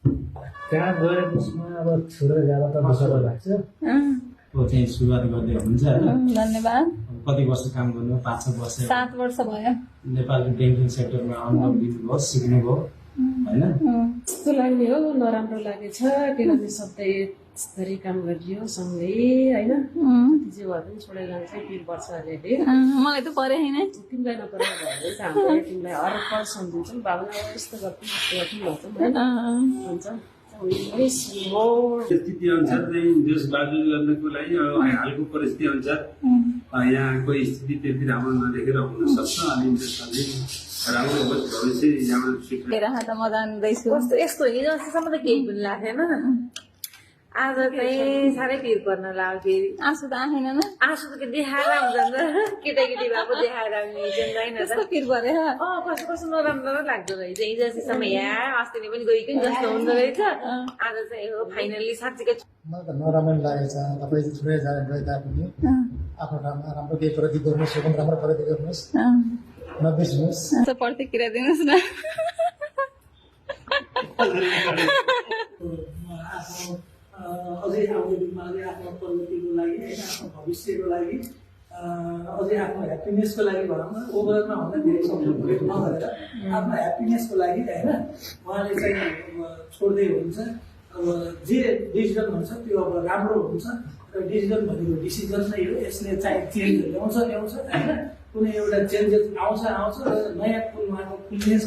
कहाँ गएर त्यसमा अब छोडेर जाँदा त दुःख त लाग्छ। त्यो चाहिँ सुरुवात गर्दै हुन्छ होइन। धन्यवाद। कति वर्ष काम गर्नु? 5-6 वर्ष। 7 वर्ष भयो। नेपालको ब्याङ्किङ सेक्टरमा अनुभव लिनुभयो, सिक्नुभयो होइन। यस्तो लाग्ने हो, नराम्रो लागेछ किनभने सधैँ काम गरियो सँगै होइन। जति जे भए पनि छोडेर जान्छ पिर पर्छ अलिअलि। मलाई त परे होइन। तिमीलाई नपरेर भयो भने चाहिँ हामीले तिमीलाई हर पल सम्झिन्छौँ, भावना यस्तो गर्छौँ यस्तो गर्छौँ भन्छौँ होइन हुन्छ। स्थिति अनुसार चाहिँ देश बाजुल गर्नको लागि हालको परिस्थिति अनुसार यहाँको स्थिति त्यति राम्रो नदेखेर हुन सक्छ। अनि त्यसले राम्रो भविष्य यहाँबाट सिक्छ। त म जान्दैछु। यस्तो हिजो अस्तिसम्म त केही पनि लागेन, आज चाहिँ साह्रै पिर पर्न लाग्यो। फेरि आँसु त आएन न। आँसु त देखाएर आउँछ नि त, केटाकेटी भएको देखाएर आउने होइन त। कस्तो पिर परे कस्तो कस्तो नराम्रो लाग्दो रहेछ। हिजो अस्तिसम्म यहाँ अस्ति नै पनि गइकन जस्तो हुँदो रहेछ। आज चाहिँ हो फाइनल्ली साँच्चीकै मलाई त नराम्रो लागेछ। तपाईँ छोडेर गए तापनि आफ्नो राम्रो केही प्रगति गर्नुहोस्, राम्रो प्रगति गर्नुहोस्, नबिर्सिनुहोस्। प्रतिक्रिया दिनुहोस् न। अझै आउने दिनमा अझै आफ्नो प्रगतिको लागि होइन, आफ्नो भविष्यको लागि, अझै आफ्नो ह्याप्पिनेसको लागि भनौँ न, ओभरअलमा भन्दा धेरै शब्द प्रयोग नगरेर आफ्नो ह्याप्पिनेसको लागि होइन उहाँले चाहिँ छोड्दै हुन्छ। अब जे डिसिजन हुन्छ त्यो अब राम्रो हुन्छ र डिसिजन भनेको डिसिजन नै हो। यसले चाहिँ चेन्ज ल्याउँछ होइन, कुनै एउटा चेन्जेस आउँछ र नयाँ उहाँको खुल्नेछ।